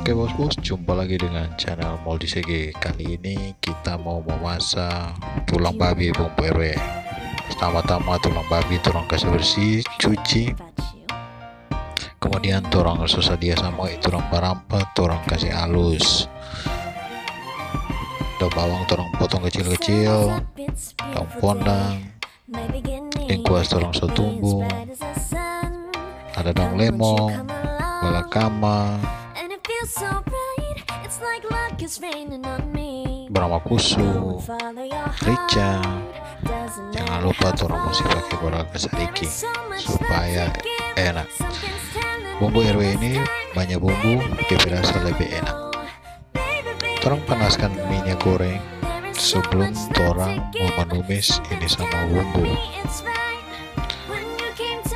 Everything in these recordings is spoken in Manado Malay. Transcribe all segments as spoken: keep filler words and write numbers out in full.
Oke bos-bos, jumpa lagi dengan channel Moldi Sege. Kali ini kita mau memasak tulang babi bumbu R W. Pertama-tama tulang babi torang kasih bersih, cuci. Kemudian torang so sadia samua itu rampah-rampah, torang kasih alus. Daun bawang torang potong kecil-kecil, daun pondang, lengkuas torang so tumbu, ada daun lemong, bala kama, brama kusu, rica. Jangan lupa torang musti pake gula sadiki supaya enak. Bumbu R W ini banya bumbu, dia pe rasa lebe enak. Torang panaskan minya goreng sebelum torang mo manumis ini samua bumbu.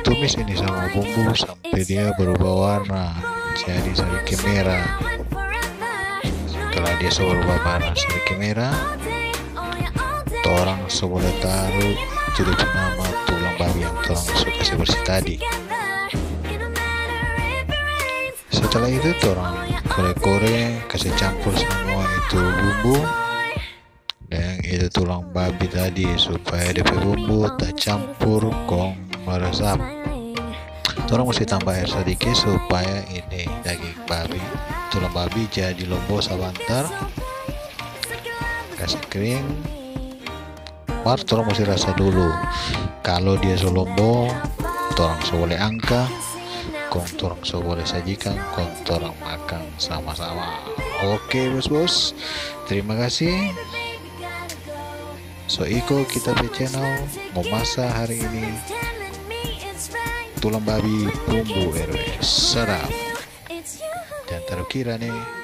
Tumis ini samua bumbu sampe dia berubah warna jadi sadiki mera. Setelah dia so berubah warna sadiki mera, torang so boleh taru tu dia pe nama tulang babi yang torang so kase bersih tadi. Setelah itu torang kore-kore, kase campur samua itu bumbu deng itu tulang babi tadi supaya dia pe bumbu tacampur kong meresap. Torang musti tambah aer sadiki supaya ini daging babi, tulang babi jadi lombo sabantar. Kase kring. Mar torang musti rasa dulu. Kalu dia so lombo, torang so boleh angka, kong torang so boleh sajikan, kong torang makang sama-sama. Oke bos-bos, terima kasih. So iko kita pe channel mo masa hari ini tulang babi bumbu R W. Sadap. Jangan taru kira nih.